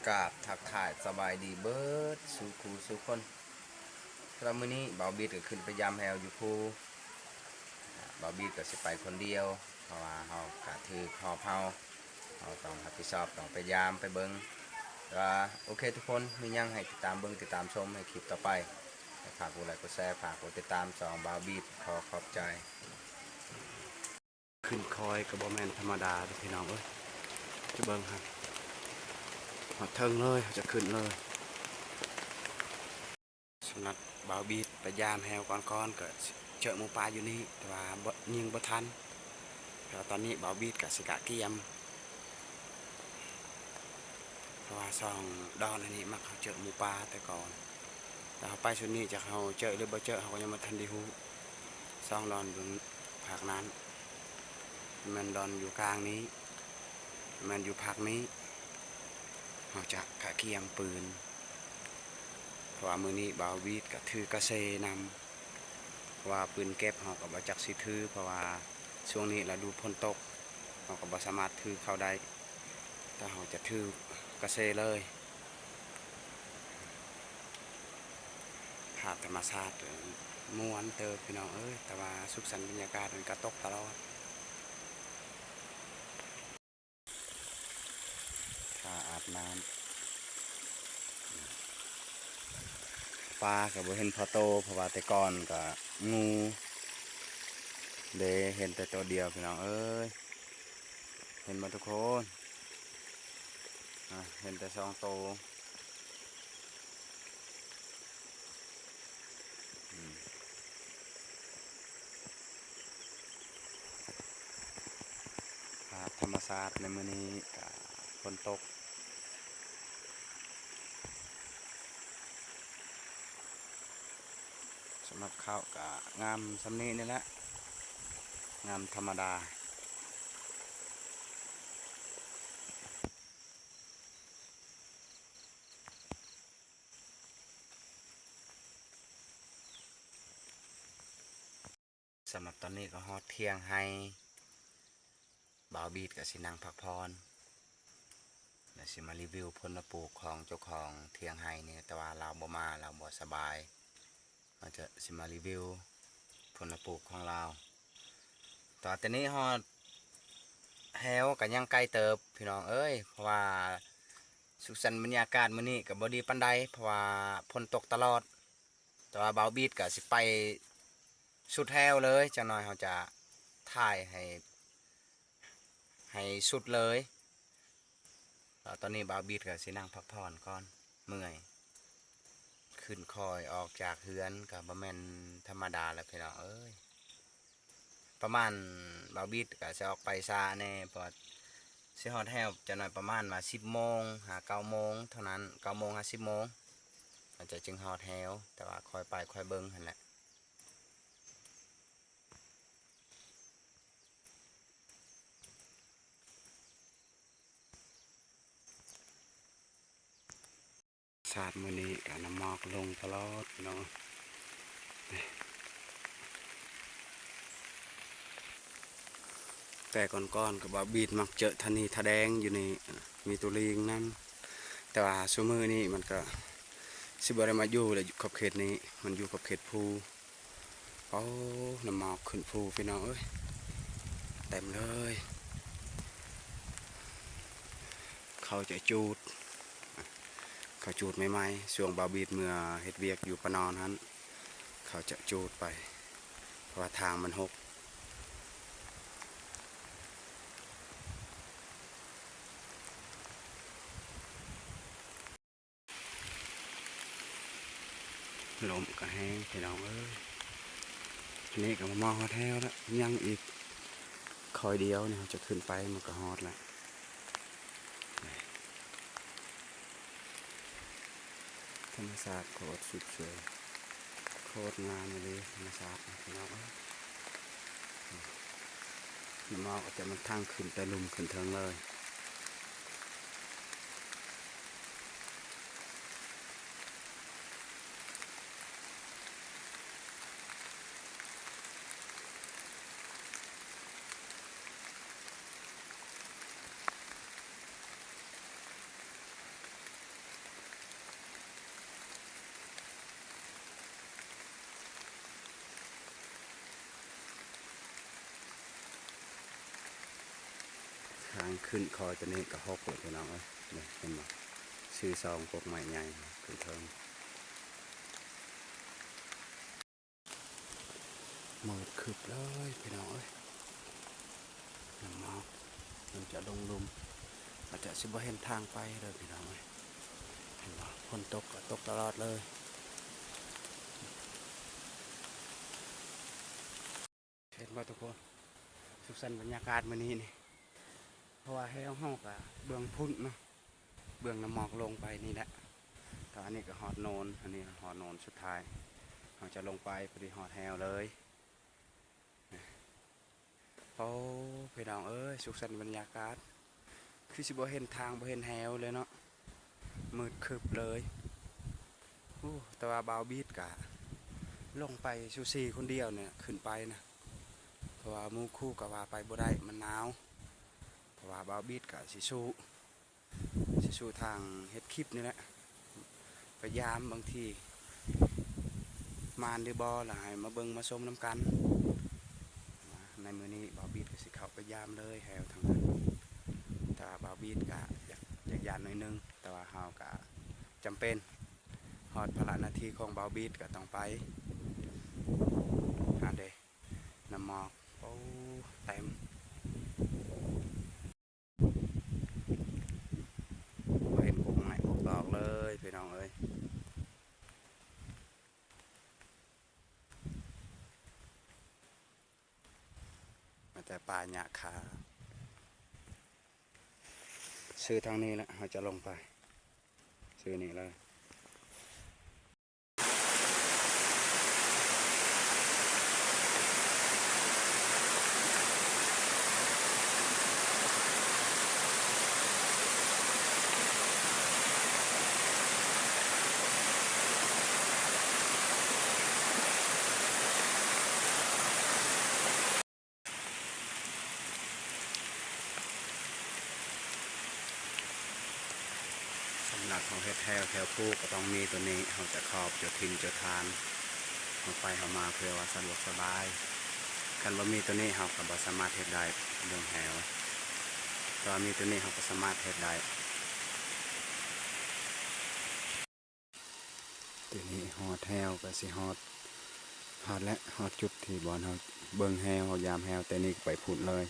ກາບທັກທາຍສະບາຍດີເບິດສູ່ຄູ່ສູ່ຄົນ. ສຳລັບມື້ນີ້ບ່າວບິດກໍຂຶ້ນໄປຢາມແຮວຢູ່ພູ. ບ່າວບິດກໍຊິໄປຄົນດຽວ ເພາະວ່າເຮົາກະຖືກຮອບເຮົາ ເຮົາຕ້ອງຮັບຜິດຊອບ ຕ້ອງໄປຢາມໄປເບິ່ງ. ແຕ່ວ່າໂອເຄທຸກຄົນ ມີຫຍັງໃຫ້ຕິດຕາມເບິ່ງຕິດຕາມຊົມໃນຄລິບຕໍ່ໄປ. ຝາກກົດໄລກົດແຊ ຝາກກົດຕິດຕາມຊ່ອງບ່າວບິດ ຂໍຂອບໃຈ. ຂຶ້ນຄອຍກໍບໍ່ແມ່ນທຳມະດາເດ້ພີ່ນ້ອງເອີຍ. ຈະເບິ່ງຫັ້ນ ຮອດເທິງເລີຍ ຈະຂຶ້ນເລີຍ. ສຳລັບບ່າວບິດໄປຢາມແຮວກ່ອນໆ ກໍເຈີໝູປ່າຢູ່ນີ້ ແຕ່ວ່າບໍ່ ຍິງບໍ່ທັນ. ແຕ່ວ່າຕອນນີ້ບ່າວບິດກໍຊິກະກຽມ ເພາະວ່າຊ່ອງດອນອັນນີ້ມັກເຮົາເຈີໝູປ່າແຕ່ກ່ອນ. ແຕ່ເຮົາໄປຊຸດນີ້ ຈັກເຮົາເຈີຫຼືບໍ່ເຈີ ເຮົາກໍຍັງບໍ່ທັນໄດ້ຮູ້. ຊ່ອງດອນເບິ່ງພາກນັ້ນ ແມ່ນດອນຢູ່ກາງນີ້ ແມ່ນຢູ່ພາກນີ້ ເຮົາຈະກະກຽມປືນ ເພາະວ່າມື້ນີ້ບ່າວບິດກະຖືກະເຊນຳ ເພາະວ່າປືນເກັບເຮົາກໍບໍ່ຈັກຊິຖື ເພາະວ່າຊ່ວງນີ້ລະດູຝົນຕົກ ເຮົາກໍບໍ່ສາມາດຖືເຂົ້າໄດ້. ແຕ່ເຮົາຈະຖືກະເຊເລີຍ. ພາບທຳມະຊາດມ່ວນເຕີບພີ່ນ້ອງເອີຍ ແຕ່ວ່າສຸກສັນບັນຍາກາດ ມັນກະຕົກຕະຫຼອດ. ຖ້າອາບນ້ຳ ປາກໍບໍ່ເຫັນພໍໂຕ ເພາະວ່າແຕ່ກ່ອນກໍງູເດ້ ເຫັນແຕ່ໂຕດຽວພີ່ນ້ອງເອີຍ. ເຫັນບໍ່ທຸກຄົນ? ອາ ເຫັນແຕ່ສອງໂຕ. ອືມ ພາບທຳມະຊາດໃນມື້ນີ້ກະຝົນຕົກ. ສຳລັບເຂົ້າກະງາມສ່ຳນີ້ນີ້ແຫຼະ ງາມທຳມະດາ. ສຳລັບຕອນນີ້ກໍຮອດຖຽງໄຮ່ ບ່າວບີດກໍຊິນັ່ງພັກຜ່ອນ ແລ້ວຊິມາຣີວິວຜົນລະປູກຂອງເຈົ້າຂອງຖຽງໄຮ່ນີ້ ແຕ່ວ່າລາວບໍ່ມາ ລາວບໍ່ສະບາຍ ເຮົາຈະຊິມາຣີວິວຜົນລະປູກຂອງລາວ. ແຕ່ວ່າຕອນນີ້ຮອດແຮວກໍຍັງໄກເຕີບພີ່ນ້ອງເອີຍ ເພາະວ່າ ສຸກສັນບັນຍາກາດມື້ນີ້ກໍບໍ່ດີປານໃດ ເພາະວ່າຝົນຕົກຕະຫຼອດ ແຕ່ວ່າບ່າວບີດກໍຊິໄປສຸດແຮວເລີຍ ຈັກໜ້ອຍເຮົາຈະຖ່າຍໃຫ້ ໃຫ້ສຸດເລີຍ. ແລ້ວຕອນນີ້ບ່າວບີດກໍຊິນັ່ງພັກຜ່ອນກ່ອນ ເມື່ອຍ ຂຶ້ນຄອຍອອກຈາກເຮືອນກໍບໍ່ແມ່ນທຳມະດາແລ້ວພີ່ນ້ອງເອີຍ. ປະມານ ບ່າວບີດກໍຊິອອກໄປຊ້າແດ່ ເພາະວ່າຊິຮອດແຮວຈັກໜ້ອຍປະມານວ່າສິບໂມງຫາເກົ້າໂມງເທົ່ານັ້ນ ເກົ້າໂມງຫາສິບໂມງ ມັນຈະຈຶ່ງຮອດແຮວ ແຕ່ວ່າຄ່ອຍໄປຄ່ອຍເບິ່ງຫັ້ນແຫຼະ. ສາດມື້ນີ້ກໍນ້ຳໝອກລົງຕະຫຼອດເນາະ. ແຕ່ກ່ອນໆກໍບ່າວບີດມັກເຈີທະນີທະແດງຢູ່ນີ້ ມີໂຕລີງນຳ ແຕ່ວ່າຊຸມື້ນີ້ມັນກໍຊິບໍ່ໄດ້ມາຢູ່ແລ້ວ ຢູ່ຂອບເຂດນີ້ ມັນຢູ່ຂອບເຂດພູ. ໂອ້ ນ້ຳໝອກຂຶ້ນພູພີ່ນ້ອງເອີຍ ເຕັມເລີຍ. ເຂົາຈະຈູດ ເຂົາຈູດໃໝ່ໆ ຊ່ວງບ່າວບີດເມືອເຮັດວຽກຢູ່ປະນອນຫັ້ນ ເຂົາຈະຈູດໄປ ເພາະວ່າທາງມັນຫົກ. ລົມກໍແຮງພີ່ນ້ອງເອີຍ. ອັນນີ້ກໍມາຮອດແຮວແລ້ວ ຍັງອີກຄອຍດຽວນີ້ ເຮົາຈະຂຶ້ນໄປມັນກໍຮອດແລ້ວ. ທຳມະຊາດໂຄດສຸດສວຍ ໂຄດງາມອີ່ຫຼີ ທຳມະຊາດພີ່ນ້ອງເອີຍ. ນ້ຳໝອກກໍຈະມັນທາງຂຶ້ນແຕ່ລຸ່ມຂຶ້ນເທິງເລີຍ. ທາງຂຶ້ນຄໍຕົວນີ້ກໍຫົກແລ້ວພີ່ນ້ອງເອີຍ ນີ້ເຫັນບໍ່? ຊື່ສອງກົກໄມ້ໃຫຍ່ຂຶ້ນເທິງ ມືດຄຶບເລີຍພີ່ນ້ອງເອີຍ ນ້ຳໝອກ ມັນຈະລົງລຸ່ມ ອາດຈະຊິບໍ່ເຫັນທາງໄປເດີພີ່ນ້ອງເອີຍ ເຫັນບໍ່? ຝົນຕົກກໍຕົກຕະຫຼອດເລີຍ. ເຫັນບໍ່ທຸກຄົນ? ສຸກສັນບັນຍາກາດມື້ນີ້ນີ້ ເພາະວ່າແຮວເຮົາກະເບື້ອງພຸ້ນເນາະ ເບື້ອງນ້ຳໝອກລົງໄປນີ້ແຫຼະ ແຕ່ອັນນີ້ກະຮອດໂນນ ອັນນີ້ຮອດໂນນສຸດທ້າຍ ເຮົາຈະລົງໄປພໍດີຮອດແຮວເລີຍ. ໂອ້ ພີ່ນ້ອງເອີຍ ສຸກສັນບັນຍາກາດ ຄືຊິບໍ່ເຫັນທາງ ບໍ່ເຫັນແຮວເລີຍເນາະ ມືດຄຶບເລີຍ. ໂອ້ ແຕ່ວ່າບ່າວບີດກະລົງໄປຊູຊີຄົນດຽວນີ້ແຫຼະ ຂຶ້ນໄປນະ ເພາະວ່າໝູ່ຄູ່ກະວ່າໄປບໍ່ໄດ້ ມັນໜາວ ເພາະວ່າບ່າວບີດກະຊິສູ້ ຊິສູ້ທາງເຮັດຄລິບນີ້ແຫຼະ ໄປຢາມ ບາງທີໝານຫຼືບໍ່ ລະໃຫ້ມາເບິ່ງມາຊົມນຳກັນ. ໃນມື້ນີ້ບ່າວບີດກະຊິເຂົ້າໄປຢາມເລີຍ ແຖວທາງນັ້ນ ແຕ່ວ່າບ່າວບີດກະຢາກ ຢາກຢ້ານໜ້ອຍໜຶ່ງ ແຕ່ວ່າເຮົາກະຈຳເປັນ ຮອດພາລະໜ້າທີ່ຂອງບ່າວບີດກະຕ້ອງໄປ. ຫັ້ນເດ ນ້ຳໝອກ ໂອ້ ເຕັມ ບໍ່ເຫັນກົກໄມ້ກົກຕອກເລີຍພີ່ນ້ອງເອີຍ ມີແຕ່ປ່າຫຍ້າຄາ. ຊື່ທາງນີ້ແຫຼະ ເຮົາຈະລົງໄປ ຊື່ນີ້ເລີຍ. ສຳລັບເຮົາເຮັດແຖວ ແຖວພູກະຕ້ອງມີໂຕນີ້ ເຮົາຈະຂອບເຈົ້າຖິ່ນເຈົ້າຖານ ເຮົາໄປເຮົາມາເພື່ອວ່າສະດວກສະບາຍ ຄັນບໍ່ມີໂຕນີ້ເຮົາກະບໍ່ສາມາດເຮັດໄດ້ ເລື່ອງແຖວ ແຕ່ວ່າມີໂຕນີ້ເຮົາກະສາມາດເຮັດໄດ້. ເດນີ້ຮອດແຖວກະຊິຮອດ ຮອດແລ້ວ ຮອດຈຸດທີ່ບ່ອນເຮົາເບິ່ງແຖວ ເຮົາຢາມແຖວ ແຕ່ນີ້ກະໄປພຸ້ນເລີຍ.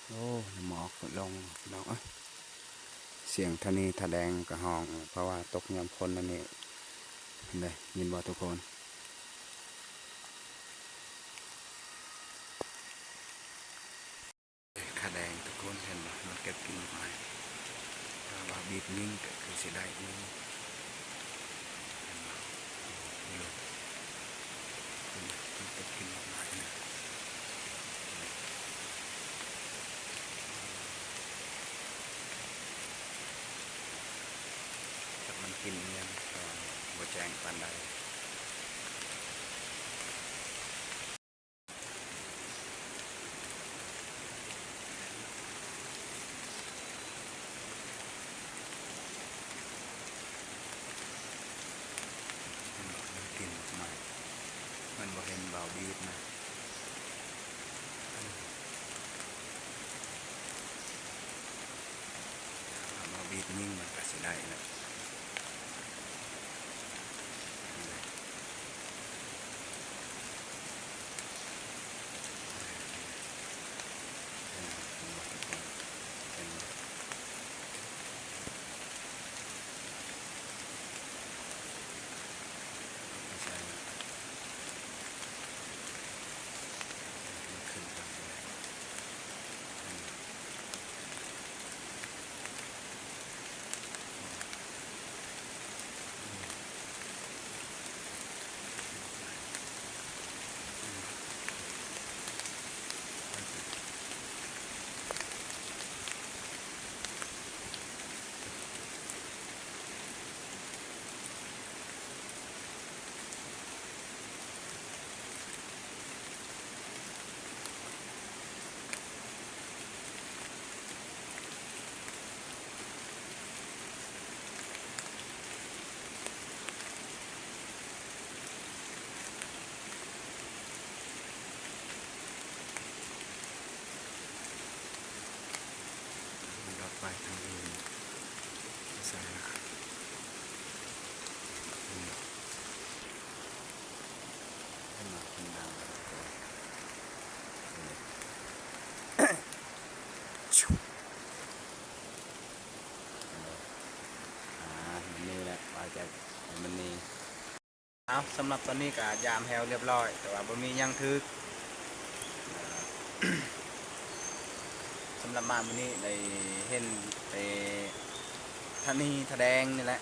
ໂອ້ ນ້ຳໝອກເພິ່ນລົງພີ່ນ້ອງເອີຍ ສຽງທະນີທະແດງກະຮ້ອງ ເພາະວ່າຕົກຍາມຝົນອັນນີ້ ເຫັນເດ ຍິນບໍ່ທຸກຄົນ? ຂະແດງທຸກຄົນ ເຫັນບໍ່? ມັນເກັບກິນໝາກໄມ້ ຖ້າວ່າບີດຍິງກະຄືຊິໄດ້ຢູ່ ເຫັນບໍ່? ໂອ້ ມັນເກັບກິນໝາກໄມ້ນະ ຈັກມັນກິນອີ່ຫຍັງ ກະບໍ່ແຈ້ງປານໃດ. ມັນກິນໝາກໄມ້ ມັນບໍ່ເຫັນບ່າວບີດນະ ຖ້າວ່າບ່າວບີດຍິງມັນກະຊິໄດ້ແຫຼະ. ຂຶ້ນໄປ ໄປທາງອື່ນ ໃສ່ລະ ເຫັນບໍ່ ເຫັນບໍ່ ເພິ່ນດັງແລ້ວ ນີ້ ອ່າ ມັນນີ້ແຫຼະ ວ່າຈະໃຫ້ມັນນີ້. ເອົາ ສຳລັບຕອນນີ້ກະຢາມແຫ້ວລຽບຮ້ອຍ ແຕ່ວ່າບໍ່ມີຫຍັງຖືກ. ສຳລັບມາມື້ນີ້ໄດ້ເຫັນແຕ່ທະນີທະແດງນີ້ແຫຼະ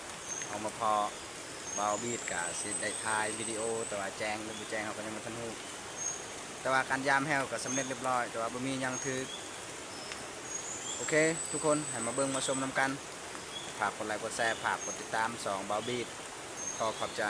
ເຮົາມາພໍ້ບ່າວບີດ ກະຊິໄດ້ຖ່າຍວິດີໂອ ແຕ່ວ່າແຈ້ງຫຼືບໍ່ແຈ້ງເຮົາກະຍັງບໍ່ທັນຮູ້ ແຕ່ວ່າການຢາມແຫ້ວກະສຳເລັດລຽບຮ້ອຍ ແຕ່ວ່າບໍ່ມີຫຍັງຖືກ. ໂອເຄ ທຸກຄົນ ໃຫ້ມາເບິ່ງມາຊົມນຳກັນ ຝາກກົດໄລກົດແຊ ຝາກກົດຕິດຕາມຊ່ອງບ່າວບີດ ຂໍຂອບໃຈ.